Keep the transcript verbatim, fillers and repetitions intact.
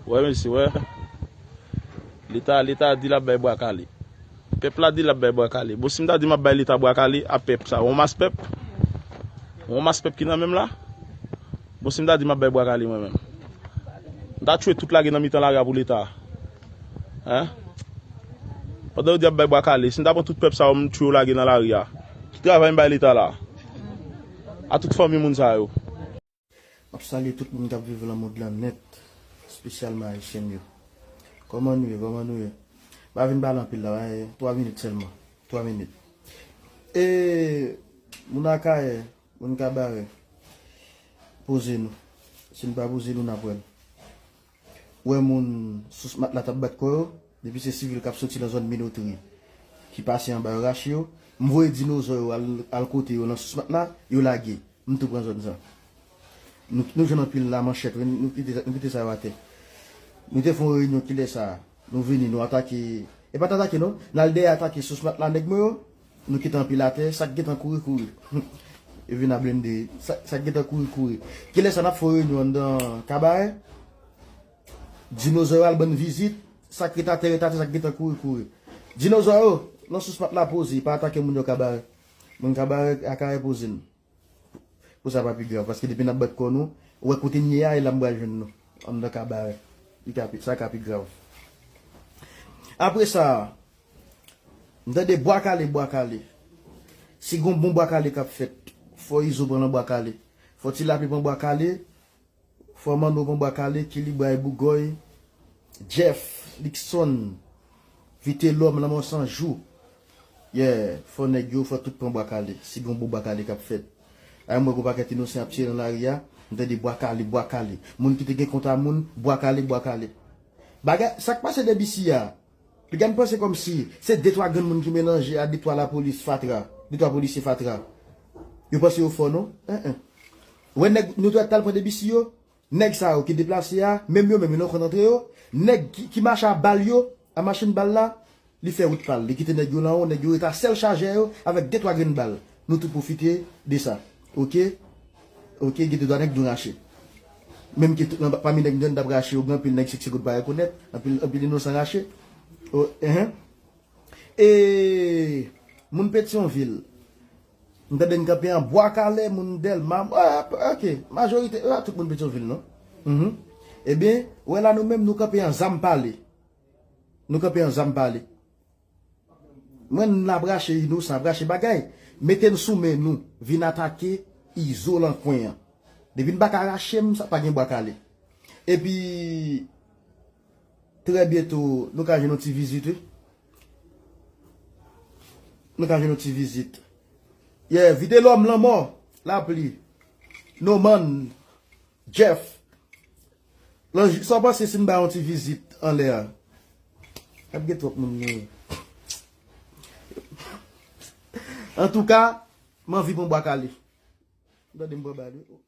Wè, mesye, wè. Leta, Leta di l ap bay bwa kale. Pèp la di l ap bay bwa kale. Bon, si m ta di m ap bay Leta bwa kale, a pèp sa, yon mas pèp. Yon mas pèp ki nan men m la. Bon, si m ta di m ap bay bwa kale, mwen menm. M ta tchwe tout lage nan mitan lari a pou Leta. Hein? Pandan yo di ap bay bwa kale, si m ta pran tout pèp sa yo, m tchwe yo lage nan lari a. Ki travay m bay Leta la? A tout fanmi moun sa yo. M ap salye tout moun k ap viv nan mond lan nèt, espesyalman Ayisyen yo. Kòman nou ye? Kòman nou ye? M pa vin pale anpil la, e, twa minit sèlman. Twa minit. E, moun Akayè, moun Kabarè, poze nou. Si n pa poze nou, n ap wè l. Ou wè moun Sousmat la t ap bat kò yo, depi se sivil k ap soti nan zòn Minotri, ki pase anba yo rache yo, m voye dinozò yo al, al kote yo nan Sousmat la, yo lage. M tou pran zòn sa. Nou, nou jwenn anpil la manchèt, wi, nou kite, nou kite sa yo atè. Nou te fè yon reyinyon kilè sa a. Nou vini, nou atake. E pa t atake non, n al dèyè atake Sousmat la, nèg mwen yo. Nou kite anpil atè, sa k gentan kouri, kouri. Yo vin a blende, sa, sa k gentan kouri, kouri. Kilè sa n ap fè yon reyinyon anndan Kabarè? Dinozò yo al ban n vizit, sa k ret atè, ret atè, sa k gentan kouri, kouri. Dinozò yo, nan Sousmat la poze, pa atake moun yo Kabarè. Moun Kabarè, Akayè poze n. Pou sa pa pi grav, paske depi n ap bat kò nou, ou wè kote n ye a, e la m pral jwenn nou. Anndan Kabarè. Li ka pi, sa ka pi grav. Apre sa, m tande bwa kale, bwa kale. Si gon bon bwa kale k ap fèt, fò Izo pran nan bwa kale. Fò Ti Lapi pran bwa kale. Fò Manno pran bwa kale, Kilibray, Bougòy, Jeff, Luckson, Vitelòm, Lanmò San Jou. Yeah, fò nèg yo, fò tout pran bwa kale. Si gon bon bwa kale k ap fèt. Ay, m wè gon pakèt inosan ap tire nan lari a, m tande bwa kale, bwa kale. Moun ki te gen kont a moun, bwa kale, bwa kale. Bagay, sa k pase de bisi a? Piga m panse kòmsi se de twa grenn moun ki melanje a de twa lapolis fatra, de twa polisye fatra. Yo panse yo fò non? En, en. Wè nèg nou t al pran de bisi yo, nèg sa yo ki deplase a, menm yo menm yo nan kont antre yo, nèg ki, ki mache a bal yo, a machin bal la, li fè wout pa l, li kite nèg yo nan wo, nèg yo ret a sèl chajè yo avèk de twa grenn bal. Nou tou pwofite de sa. Oke? Oke, gen de twa nèg nou rache. Menm ke tout nan, pami nèg nou t ap rache yo, gen anpil nèg sèk sèk pa rekonèt, anpil, anpil inosan rache. O, enhen. E moun Petyonvil, m tande n kanpe an Bwa Kale, moun Dèlma, a, oke, majorite, a, tout moun Petyonvil, non? Mhm. Ebyen, wè la nou menm, nou kanpe an Zam Pale. Nou kanpe an Zam Pale. Mwen, n ap rache inosan, ap rache bagay. Mete n sou men nou, vin atake Izo lan kwen an. Depi n pa ka rache m, sa pa gen Bwa Kale. Epi, trè byento, nou ka jwenn yon ti vizit, wi. Nou ka jwenn yon ti vizit. Yeah, Vitelòm, Lanmò, Lapli, Noman, Jeff. Lan, sa w panse si n bay yon ti vizit anlè a? Ap gen twòp moun nou ye. Antouka, m anvi pran Bwa Kale. M tande m pran bal, wi.